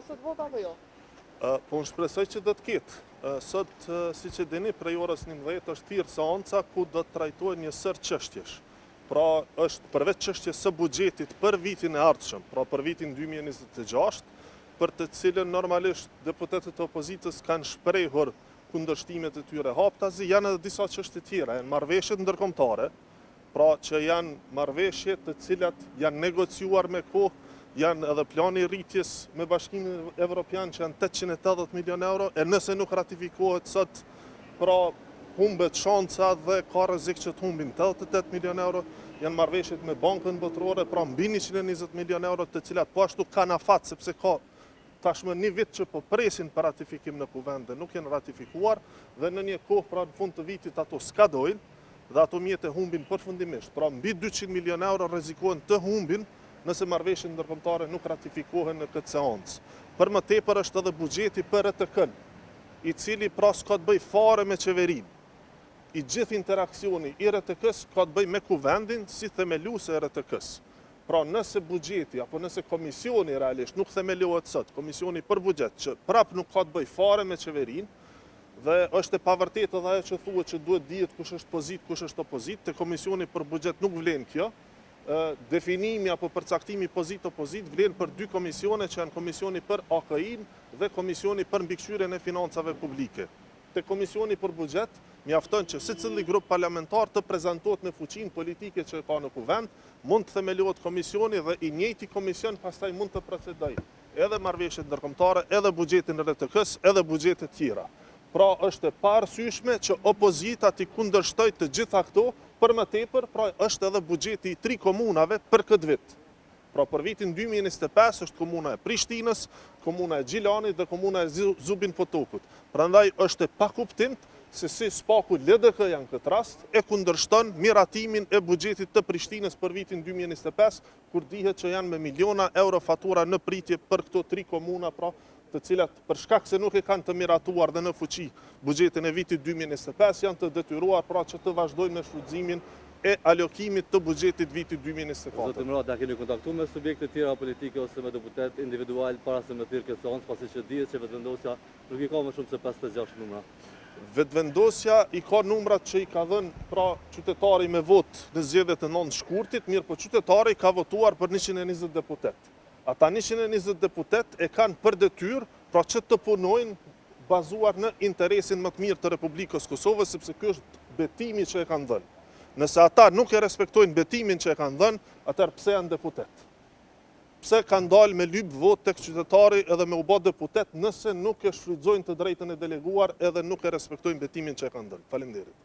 ka sot votë apo jo? Po unë shpresoj që do të ketë. Sot, siç e dini, prej orës 11 është thirrë seanca ku do të trajtohen një sërë çështjesh. Pra, është përveç çështjes së buxhetit për vitin e ardhshëm, pra për vitin 2026, për të cilën normalisht deputetët e opozitës kanë shprehur kundërshtimet e tyre haptazi, janë edhe disa çështje tjera, janë marrëveshjet ndërkombëtare, pra që janë marrëveshje të cilat janë negociuar me kohë, janë edhe plani i rritjes me Bashkimin Evropian që janë 880 milion euro, e nëse nuk ratifikohet sot, pra humbet shansa dhe ka rrezik që të humbin 88 milion euro, janë marrëveshjet me Bankën Botërore, pra mbi 120 milion euro, të cilat po ashtu kanë afat, sepse ka tashmë një vit që po presin për ratifikim në kuvend dhe nuk janë ratifikuar dhe në një kohë pra në fund të vitit ato skadojnë dhe ato mjete humbin përfundimisht. Pra mbi 200 milion euro rrezikohen të humbin nëse marrëveshjet ndërkombëtare nuk ratifikohen në këtë seancë. Për më tepër është edhe buxheti për RTK-n, i cili pra s'ka të bëjë fare me qeverinë. I gjithë interaksioni i RTK-së ka të bëjë me kuvendin si themeluese e RTK-së. Pra nëse buxheti apo nëse komisioni realisht nuk themelohet sot, komisioni për buxhet që prapë nuk ka të bëjë fare me qeverinë, dhe është e pavërtetë edhe ajo që thuhet që duhet dihet kush është pozitë, kush është opozitë, te komisioni për buxhet nuk vlen kjo. Definimi apo përcaktimi pozitë-opozitë vlen për dy komisione që janë komisioni për AKI-në dhe komisioni për mbikëqyrjen e financave publike. Te Komisioni për Buxhet, mjafton që secili grup parlamentar të prezantohet me fuqinë politike që e ka në Kuvend, mund të themelohet komisioni dhe i njëjti komision pastaj mund të procedojë edhe marrëveshjet ndërkombëtare, edhe buxhetin e RTK-së, edhe buxhetet tjera. Pra është e paarsyeshme që opozita t'i kundërshtojë të gjitha këto, për më tepër, pra është edhe buxheti i tri komunave për këtë vit. Pra për vitin 2025 është komuna e Prishtinës, komuna e Gjilanit dhe komuna e Zubin Potokut. Prandaj është e pakuptimtë se si së paku LDK-ja në këtë rast e kundërshton miratimin e buxhetit të Prishtinës për vitin 2025, kur dihet që janë me miliona euro fatura në pritje për këto tri komuna, pra të cilat për shkak se nuk e kanë të miratuar dhe në fuqi buxhetin e vitit 2025, janë të detyruar pra që të vazhdojnë me shfrytëzimin e alokimit të buxhetit vitit 2024. Zoti Murati, a keni kontaktuar me subjekte tjera politike ose me deputetë individual para se me thirrë këtë seancë, pasi që dihet që Vetëvendosja nuk i ka më shumë se 56 numra? Vetëvendosja i ka numrat që i ka dhënë pra qytetari me votë në zgjedhjet e 9 shkurtit, mirëpo qytetari ka votuar për 120 deputetë. Ata 120 deputetë e kanë për detyrë, pra që të punojnë bazuar në interesin më të mirë të Republikës Kosovës, sepse ky është betimi që e kanë dhënë. Nëse ata nuk e respektojnë betimin që e kanë dhënë, atëherë pse janë deputet? Pse kanë dalë me lyp votë tek qytetari edhe me u bë deputet nëse nuk e shfrytëzojnë të drejtën e deleguar edhe nuk e respektojnë betimin që e kanë dhënë? Faleminderit.